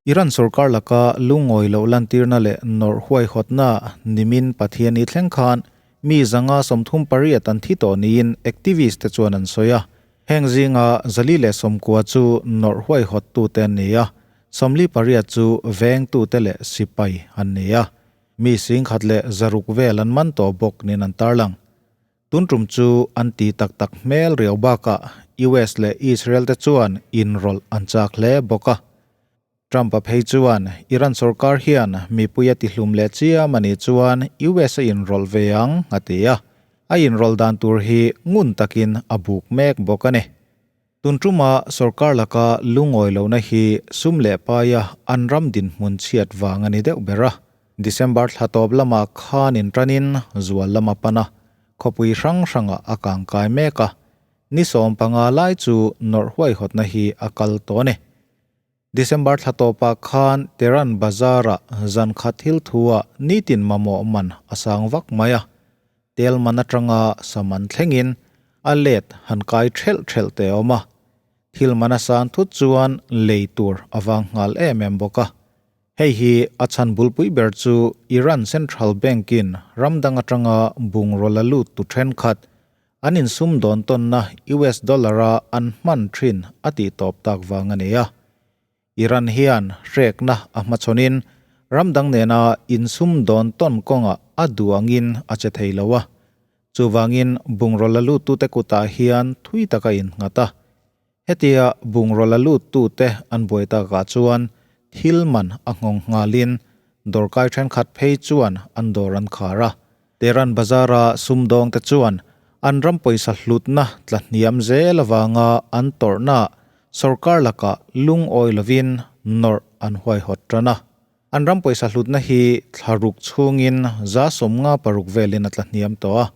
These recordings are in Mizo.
Iran sorkar laka lungawi loh lantirna leh nawrh huaihawtna nimin Pathianni thleng khan mi 138 an thi tawh niin activist te chuan an sawi a. Heng zinga 490 chu nawrh huaihawttute an ni a, 48 chu vengtute leh sipai an ni a. Mi 1100 vel an man tawh bawk niin an tarlang. Tun tum chu an ti tak tak hmel riau bakah US leh Israel te chuan inrawlh an chak hle bawk a. Trump-a phei chuan Iran sorkar hian mipui a tihlum leh chiam a nih chuan US a inrawlh ve ang a ti a, a inrawlh dan tur hi ngun takin a buk mek bawk a ni. Tun tuma sorkar laka lungawi lohna hi sum leh paia an ram dinhmun chhiat vang a ni deuh ber a. December thla tawp lamah khan inṭanin zual lam a pan a, khawpui hrang hrangah a kangkai mek a, ni 15 lai chu nawrh huaihawtna hi a kal tawh a ni. December thla tawpah khan Tehran Bazar-ah zan khat thil thu-ah nitin mamawh man a sang vak mai a, tel man atanga sa man thlengin a let han kai ṭhelh ṭhelh teh a awm a, thil man a san thut chuan lei tur a vang nghal em em bawk a. Hei hi a chhan bulpui ber chu Iran Central Bank-in ram dang atanga bungraw la lut tu ṭhenkhat An insum dawn tawnna US dollar-a an hman thin a tih tawp tak vang a ni a. Iran hian hrekna a hmachhawnin ram dang nena insum dawn tawn kawngah a duh angin a che thei lo a. Chuvangin bungraw la luttute kutah hian thui tak a innghat a. Hetia bungraw la luttute an buai takah chuan thil man a nghawng nghalin dawrkai thenkhat phei chuan an dawr an khar a. Tehran Bazar-a sumdawngte chuan an ram pawisa hlutna tla hniam zel avanga an tawrhna sorkar lakah lungawi lovin nawrh an huaihawt tan a. An ram pawisa hlutna hi thla ruk chhungin 56 velin a tla hniam tawh a.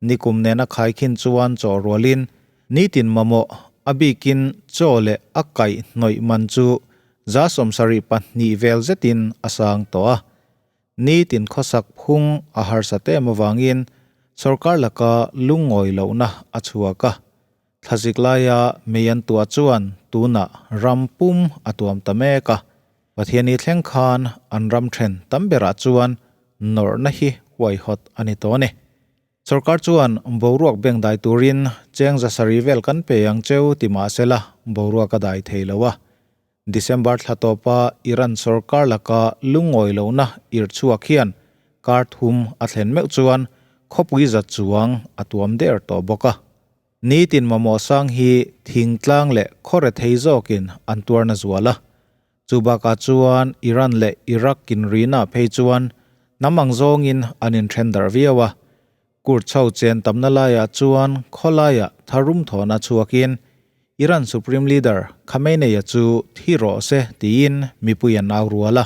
Nikum nena khaikhin chuan chaw rualin nitin mamawh a bikin chaw leh a kaih hnawih man chu 72 vel zetin a sang tawh a. Nitin khawsak phung a harsa tem avangin sorkar laka lungawi lohna a chhuak a. Thlazik laia mei an tuah chuan tunah ram pum a tuam ta mek a. Pathiani thleng khan an ram then tam berah chuan nawrhna hi huaihawt a ni tawh a ni. Sorkar chuan boruak beng dai turin cheng 700 vel kan pe ang cheu ti mah sela boruak a dai thei lo a. December thla tawpa Iran sorkar laka lungawi lohna irhchhuak hian kar thum a thlen meuh chuan khawpui zat chuang a tuam der tawh bawk a. Nitin mamawh sang hi thingtlang leh khawre thei zawkin an tuarna zual a. Chu bakah chuan Iran leh Iraq inrina phei chuan hnam ang zawngin an inthen darh viau a. Kurd chho chen tamna laiah chuan khawlaiah tharum thawhna chhuakin Iran Supreme Leader Khamenei-a chu thi rawh se tiin mipui an au rual a.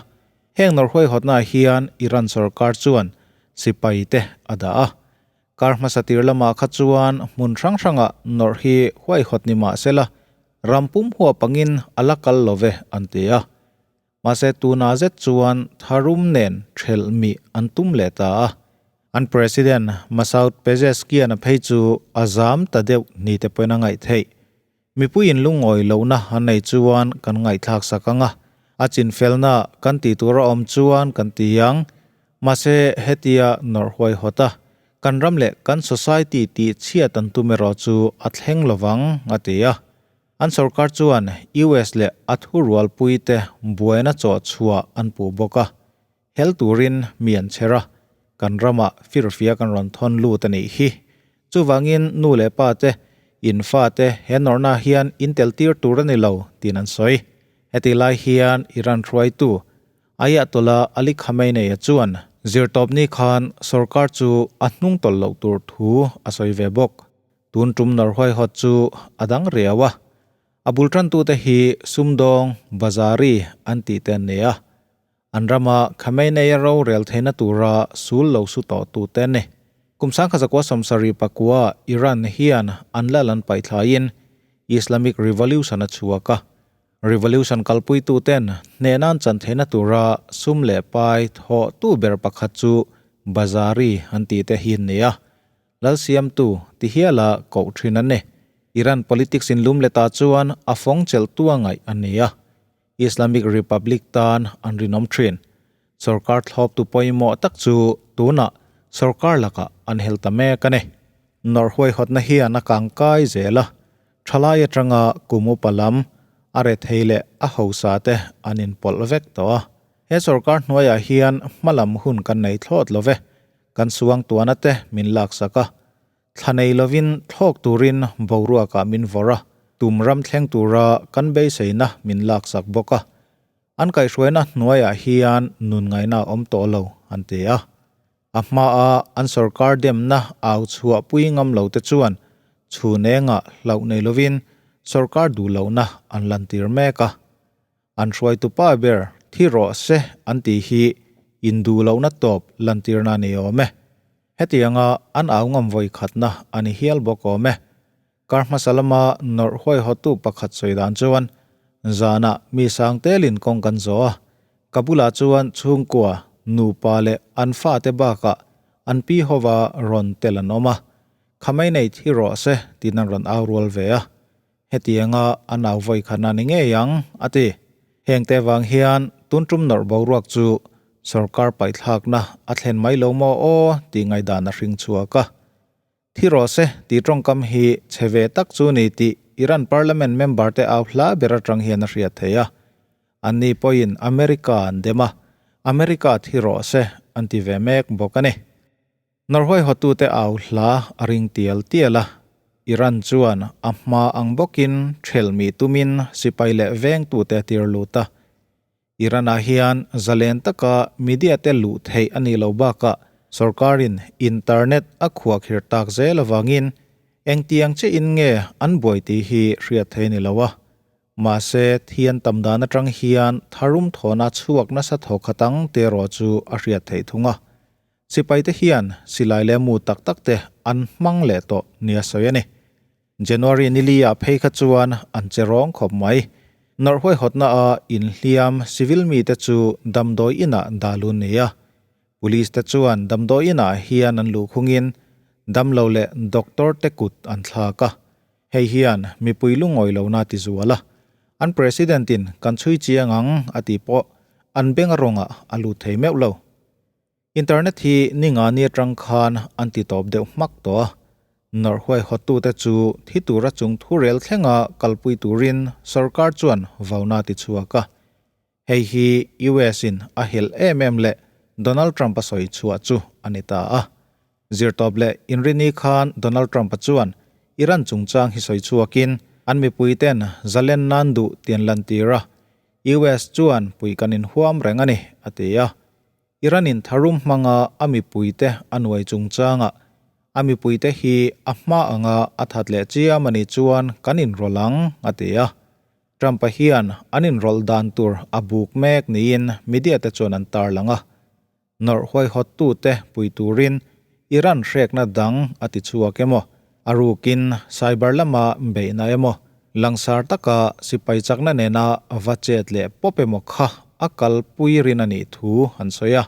Heng nawrh huaihawtnaah hian Iran sorkar chuan sipai te a dah a. Kar hmasa tir lamah kha chuan hmun hrang hrangah nawrh hi huaihawt ni mah sela ram pum huap angin a la kal lo ve an ti a. Mahse tunah zet chuan tharum nen thelh mih an tum leh ta a. An President Masoud Pezeshkian-a phei chu a zam ta deuh ni te pawhin a ngaih theih. Mipuiin lungawi lohna an nei chuan kan ngaihthlak sak ang a, a chinfelna kan tih tur a awm chuan kan ti ang. Mahse hetia nawrh huaihawt a, kan ram leh kan society tih chhiat an tum erawh chu a thleng lovang, a ti a. An sorkar chuan US leh a thurualpuite buaina chawh chhuah an puh bawk a, hel turin mi an chher a, kan ramah firfia kan rawn thawn lut a nih hi. Chuvangin nu leh pa te, in fa te he nawrhna hian in tel tir tur a ni lo tiin an sawi. Heti lai hian Iran hruaitu Ayatollah Ali Khamenei-a chuan zirtawpni khan sorkar chu a hnung tawlh loh tur thu a sawi ve bawk. Tun tum nawr huaihawt chu a dang riau a. A bul tantute hi sumdawng, bazari an tih te an ni a. An rama Khamenei-a rorel theihna tura sul lo su tawh tute an ni. Kum 1979 Iran hian an lal an paih thlaiin Islamic Revolution a chhuak a. Revolution kalpuituten hnehna an chan theihna tura sum leh pai thawhtu ber pakhat chu Bazari an tih te hi an ni a. Lalsiamtu ti hiala koh thin an ni. Iran politics in lum leta chuan a fawng chelh tu a ngaih a ni a. Islamic Republic tan an rinawm thin. Sorkar thlawptu pawimawh tak chu tunah sorkar lakah an hel ta mek a ni. Nawrh huaihawtna hian a kangkai zel a, thalai atanga kum upa lam, a rethei leh a hausa te an inpawlh vek tawh a. He sorkar hnuaiah hian hmalam hun kan nei thlawt lo ve, kan suang tuana te min laksak a, thla nei lovin thlawk turin boruakah min vawrh a, tum ram thleng tura kan beiseina min laksak bawk a. An kaihhruaina hnuaiah hian nun ngaihna a awm tawh lo, an ti a. A hmaa an sorkar demna au chhuah pui ngam lo te chuan chhun engah hlauh nei lovin sorkar duh lohna an lantir mek a. An hruaitu pa ber thi rawh se an tih hi induh lohna tawp lantirna a ni awm e. Hetianga an au ngam vawi khatna a ni hial bawk awm e. Kar hmasa lama nawrh huaihawtu pakhat sawi dan chuan, Zanah mi sang telin kawng kan zawh a, ka bulah chuan chhungkua, nupa leh an fate bakah an pi hova rawn tel an awm a, khamei nei thi rawh se tiin an rawn au rual ve a, hetianga an au vawi khan a ni ngei ang, a ti. Hengte vang hian tun tum nawrh boruak chu sorkar paihthlakna a thlen mai lo maw aw tih ngaihdan a hring chhuak a. Thi rawh se tih tawngkam hi chhe ve tak chu ni tih Iran parliament member te au hla ber atang hian a hriat theih a. Anni pawhin America an dem a, America thi rawh se an ti ve mek bawk a ni. Norway hotute au hla a ring tial tial a, Iran chuan a hma ang bawkin thelmi tumin sipai leh vengtute a tir lut a. Iran-ah hian zalen taka media te luh theih a nih loh bakah sorkarin internet a khuahkhirh tak zel avangin engtiang chiahin nge an buai tih hi hriat theih a ni lo a. Mahse, thian tam dan atang hian tharum thawhna chhuak nasa thaw khat ang te erawh chu a hriat theih thung a. Sipaite hian silai leh mu tak tak te an hmang leh tawh nia sawi a ni. January nili ah phei kha chuan an che rawng khawp mai. Nawrh huaihawtna a inhliam civil mite chu damdawi inah dah lun ni a. Police te chuan damdawi inah hian an luh khungin damlo leh doctor te kut an thlak a. Hei hian mipui lungawi lohna ti zual a. An president in kan chhui chiang ang a tih pawh an beng a rawngah a lut thei meuh lo. Internet hi ninga ni atang khan an ti tawp deuh hmak tawh a, nawrh huaihawttute chu thi tura chung thurel thlenga kalpui turin sorkar chuan vauna ti chhuak a. Hei hi US in a helh em em leh Donald Trump a sawi chhuah chu a ni ta a. Zirtawp leh inrini khan Donald Trump-a chuan Iran chungchang hi sawi chhuakin an mipuiten zalen nan duh tian lantir a, US chuan pui kan inhuam reng a ni, a ti a. Iran-in tharum hmanga a mipuite a nuai chungchangah a mipuite hi a hma anga a that leh chiam a nih chuan kan inrawlh ang, a ti a. Trump-a hian an inrawlh dan tur a buk mek niin media te chuan an tarlang a. Nawrh huaihawttute pui turin Iran hrekna dang a ti chhuak emaw, a rukin cyber lama beihna emaw, Langsar taka sipai chakna nena va chet leh pawp emaw kha a kalpui rin a nih thu an sawi a.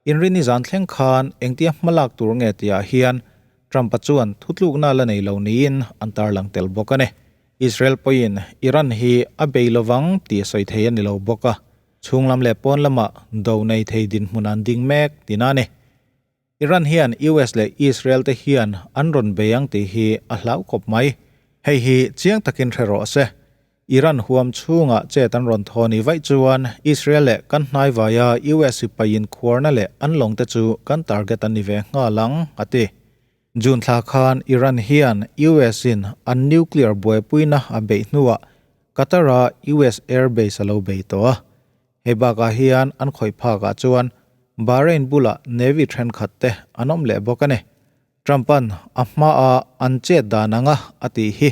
Inrini zan thleng khan engtia hmalak tur nge tihah hian Trump-a chuan thutlukna la nei lo niin an tarlang tel bawk a ni. Israel pawhin Iran hi a bei lovang tih a sawi thei a ni lo bawk a, chhunglam leh pawn lamah do nei thei dinhmun an ding mek tihna a ni. Iran hian US leh Israel te hian an rawn bei ang tih hi a hlau khawp mai. Hei hi chiang takin hre rawh se. Iran huam chhungah chet an rawn thaw ni vaih chuan Israel leh kan hnaivaia US sipai inkhuarna leh an lawng te chu kan target an ni ve nghal ang, a ti. June thla khan Iran hian US in an nuclear buaipuina a beih hnuah Qatar-a US airbase a lo bei tawh a. Hei bakah hian an khawih phakah chuan Bahrain bulah Navy thenkhat te an awm leh bawk a ni. Trump-a'n a hmaa an chet dan anga a tih hi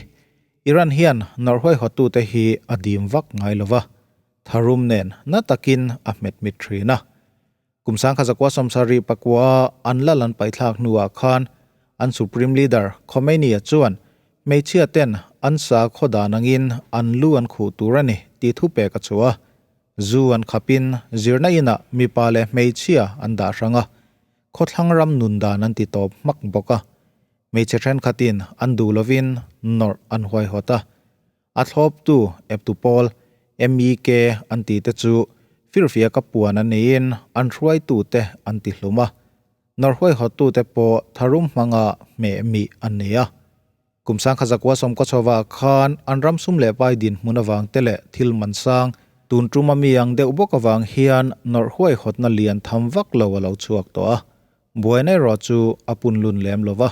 Iran hian nawrh huaihawttute hi a dim vak ngai lo va, tharum nen na takin a hmet mit thin a. Kum 1979 a an lal an paithlak hnuah khan an Supreme Leader Khomeini-a chuan hmeichhia ten an sakhaw dan angin an lu an khuh tur a ni tih thu pek a chhuah a. Zu an khapin zirna inah mipa leh hmeichhia an dah hrang a, khawthlang ram nun dan an ti tawp hmak bawk a. Hmeichhe thenkhatin an duh lovin nawrh an huaihawt a. A thlawptu eptu pawl MEK an tihte chu firfiaka puan an niin an hruaitute an tihlum a. Nawrh huaihawttute pawh tharum hmanga hmeh mih an ni a. Kum sangkhat zakua sawmkaw chhovah khan an ram sum leh pai dinhmun avang te leh thil man sang tun tuma mi ang deuh bawk avang hian nawrh huaihawtna lian tham vak lo a lo chhuak tawh a, buaina erawh chu a punlun lem lo va.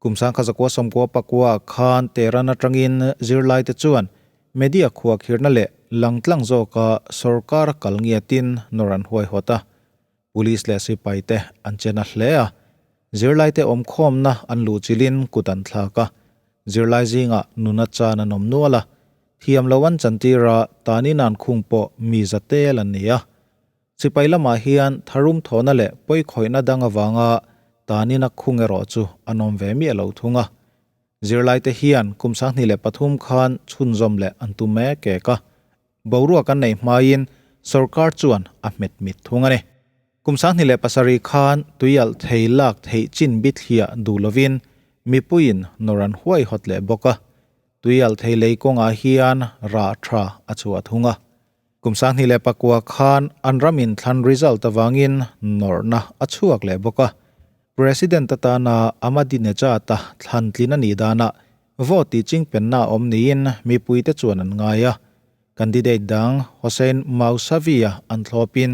Kum sangkhat zakua sawmkua pakua khan Tehran atangin zirlaite chuan media khuahkhirhna leh langtlang zawka sorkar a kal ngiatin nawrh an huaihawt a. Police leh sipaite an che na hle a, zirlaite awmkhawmna an luhchilhin kut an thlak a, zirlai zingah nuna chan an awm nual a, thiam lo an chantir a, tanin an khung pawh mi za tel an ni a. Sipai lamah hian tharum thawhna leh pawikhawihna dang avanga tanin a khung erawh chu an awm ve miah lo thung a. Zirlaite hian kum 2003 khan chhunzawm leh an tum mek ek a. Boruak an neih hmaiin sorkar chuan a hmet mit thung a ni. Kum 2007 khan tuialh thei lak theih chin bithliah duh lovin mipuiin nawr an huaihawt leh bawk a. Tuialh thei lei kawngah hian rah tha a chhuah thung a. Kum 2009 khan an ramin thlan result avangin nawrhna a chhuak leh bawk a. President atana Ahmadinejad-a thlan tlin a nih danah vote tih chingpenna a awm niin mipuite chuan an ngai a. Candidate dang Hossein Mousavi-a an thlawpin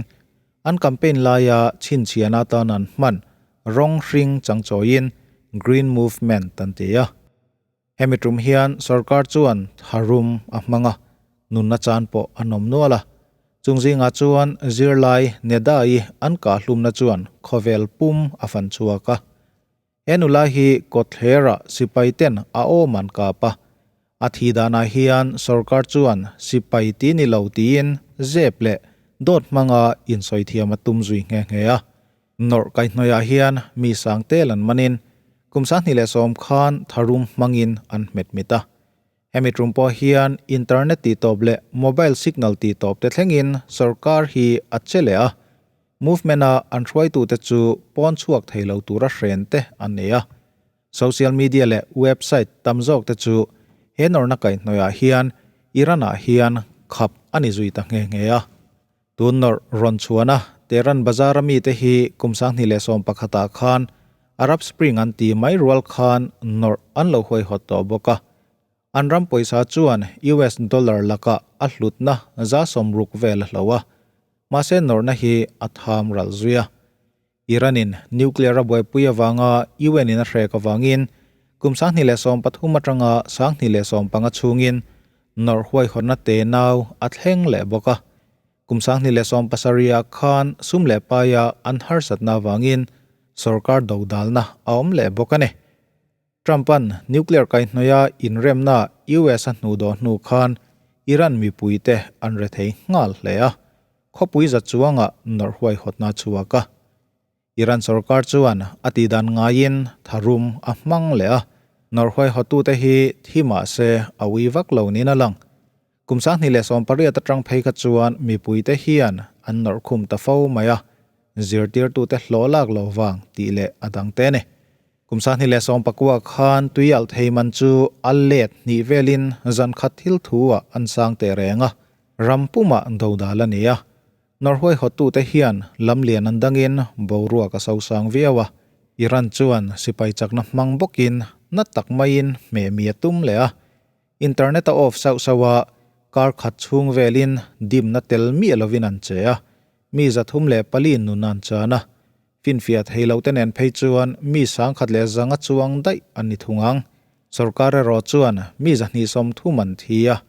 an campaign laia chhinchhiahna atan an hman rawng hring changchawiin Green Movement an ti a. Hemi tum hian sorkar chuan tharum a hmang a, nunna chan pawh an awm nual a. Chung zingah chuan zirlai Neda-i an kahhlumna chuan khawvel pum a fan chhuak a. He nula hi kawtthlerah sipai ten a awm an kap a. A thi danah hian sorkar chuan sipai ti ni lo tiin zep leh dawt hmanga insawithiam a tum zui nghe nghe a. Nawrh kaihhnawihah hian mi sang tel an manin kum 2010 khan tharum hmangin an hmet mit a. Hemi tum pawh hian internet tihtawp leh mobile signal tihtawp te thlengin sorkar hi a che leh a. Movement-a an hruaitute chu pawn chhuak thei lo tura hren te an nei a. Social media leh website tam zawk te chu he nawrhna kaihhnawihah hian Iran-ah hian khap a ni zui ta nghe nghe a. Tun nawrh rawn chhuan a, Tehran Bazar-a mite hi kum 2011 ah khan Arab Spring an ti mai rual khan nawrh an lo huaihawt tawh bawk a. An ram pawisa chuan US dollar lakah a hlutna 60% vel a hlo a, mahse nawrhna hi a tham ral zui a. Iran-in nuclear a buaipui avanga UN-in a hrek avangin kum 2013 atanga 2015 chhungin nawrh huaihawtna te nau a thleng leh bawk a. Kum 2017 ah khan sum leh paia an harsatna avangin sorkar dodalna a awm leh bawk a ni. Trump-a'n nuclear kaihhnawia inremna US a hnuhdawh hnu khan Iran mipuite an rethei nghal hle a, khawpui za chuanga nawrh huaihawtna a chhuak a. Iran sorkar chuan a tihdan ngaiin tharum a hmang leh a, nawrh huaihawttute hi thi mah se a ui vak lo niin a lang. Kum 2018 atang phei kha chuan mipuite hian an nawrh khum ta fo mai a, zirtirtute hlawh lak lo vang tih leh a dangte a ni. Kum 2019 khan tuialh thei man chu a let hnih velin zan khat thil thu ah an sang teh reng a, ram pumah dodal a ni a. Nawrhuai hawttute hian lam lian an dangin boruak a sosang viau a, Iran chuan sipai chakna hmang bawkin na tak maiin hmeh mi a tum leh a. Internet a off sauh sauh a, kar khat chhung velin dimna tel miah lovin an che a, mi 304 nun an chan a. Finfiah thei loh te nen phei chuan mi 1100 chuang daih an ni thung ang. Sorkar erawh chuan mi 230 an thi a,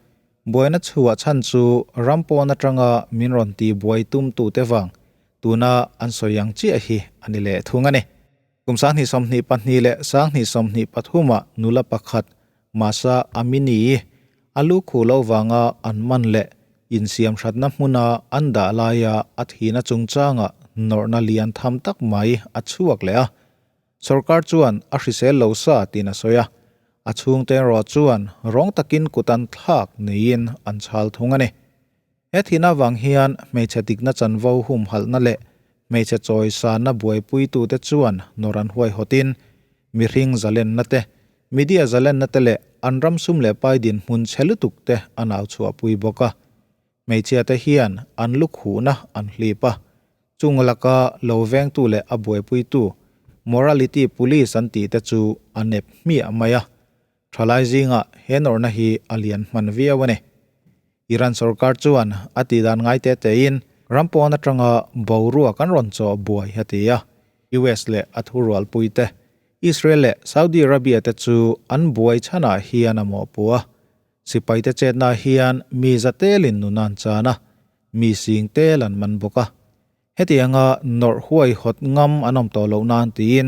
buaina chhuah chhan chu ram pawn atanga min rawn ti buai tum tute vang tuna an sawi ang chiah hi a ni leh thung a ni. Kum 2022 leh 2023 ah nula pakhat Mahsa Amini a lu khuh lo vanga an man leh insiam hratna hmuna an dah laia a thihna chungchangah nawrhna lian tham tak mai a chhuak leh a. Sorkar chuan a hrisel lo sa tiin a sawi a, a chhungte erawh chuan rawng takin kut an thlak niin an chhal thung a ni. He thihna avang hian hmeichhe dikna chanvo humhalhna leh hmeichhe chawisanna buaipuitute chuan nawr an huaihawtin mihring zalenna te, media zalenna te leh an ram sum leh pai dinhmun chhe lutuk te an au chhuahpui bawk a. Hmeichhia te hian an lu khuhna an hlip a, chung laka lo vengtu leh a buaipuitu morality police an tih te chu a nep hmiah mai a. Thalai zingah he nawrhna hi a lian hman viau a ni. Iran sorkar chuan a tihdan ngai te tein ram pawn atanga boruak an rawn chawh buai a ti a, US leh a thurualpui te, Israel leh Saudi Arabia te chu an buai chhanah hian a mawhpuh a. Sipaite chetna hian mi za telin nun an chan a, mi sing tel an man bawk a. Hetianga nawrh huaihawt ngam an awm tawh loh nan tiin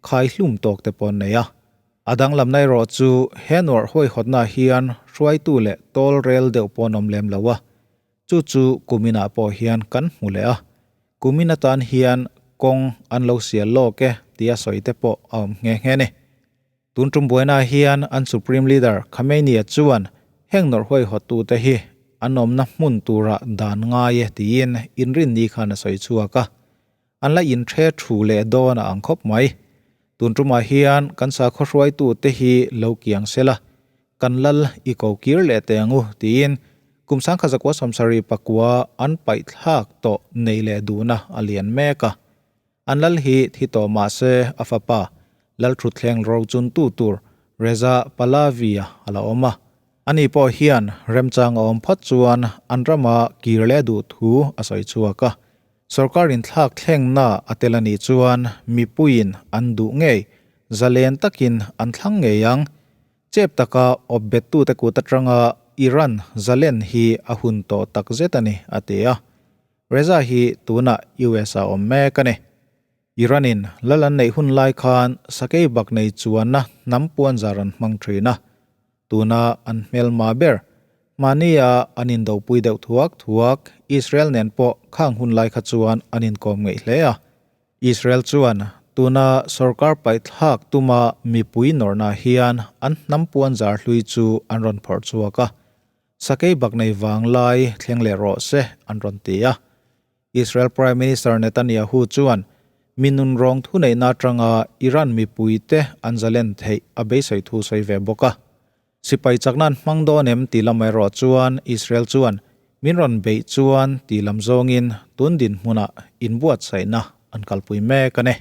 khaihlum tawk te pawh an nei a. A danglamna erawh chu he nawrh huaihawtna hian hruaitu leh tawl rel deuh pawh an awm lem lo a, chu chu kuminah pawh hian kan hmu leh a. Kumin atan hian kawng an lo sial lawk e tia sawi te pawh a awm nghe nghe a ni. Tun tum buainaah hian an Supreme Leader Khamenei-a chuan heng nawrh huaihawttute hi an awmna hmun tura dan ngai e tiin inrinni khan a sawi chhuak a. An la inhre thu leh dawn a ang khawp mai. Tun tumah hian kan sakhaw hruaitute hi lo kiang sela, kan lal i ko kir leh teh ang u tiin kum 1974 an paihthlak tawh nei leh duhna a lian mek a. An lal hi thi tawh mah se a fapa Lalthutthleng rochuntu tur Reza Pahlavi-a a la awm a. Ani pawh hian remchang a awm phawt chuan an rama kir leh duh thu a sawi chhuak a. Sorkar inthlak thlengna a tel a nih chuan mipuiin an duh ngei, zalen takin an thlang ngei ang. Chep taka awp bettute kut atanga Iran zalen hi a hun tawh takzet a ni, a ti a. Reza hi tunah US ah awm mek a ni. Iran in lal an neih hun lai khan sakei bak nei chuanna hnam puanzar an hmang thin a. Tuna an hmelma ber, mahni a an indopui deuh thuak thuak Israel nen pawh khang hun lai kha chuan an inkawm ngeih hle a. Israel chuan tuna sorkar paihthlak tuma mipui nawrhna hian an hnam puanzar hlui chu an rawn phawrh chhuak a. Sakei bak nei vang lai thleng leh rawh se an rawn ti a. Israel Prime Minister Netanyahu chuan mi nunrawng thuneihna atanga Iran mipuite an zalen theih a beisei thu sawi ve bawk a. Sipai chakna an hmang dawn em tih lam erawh chuan Israel chuan min rawn beih chuan tih lam zawngin tun dinhmunah inbuatsaihna an kalpui mek a ni.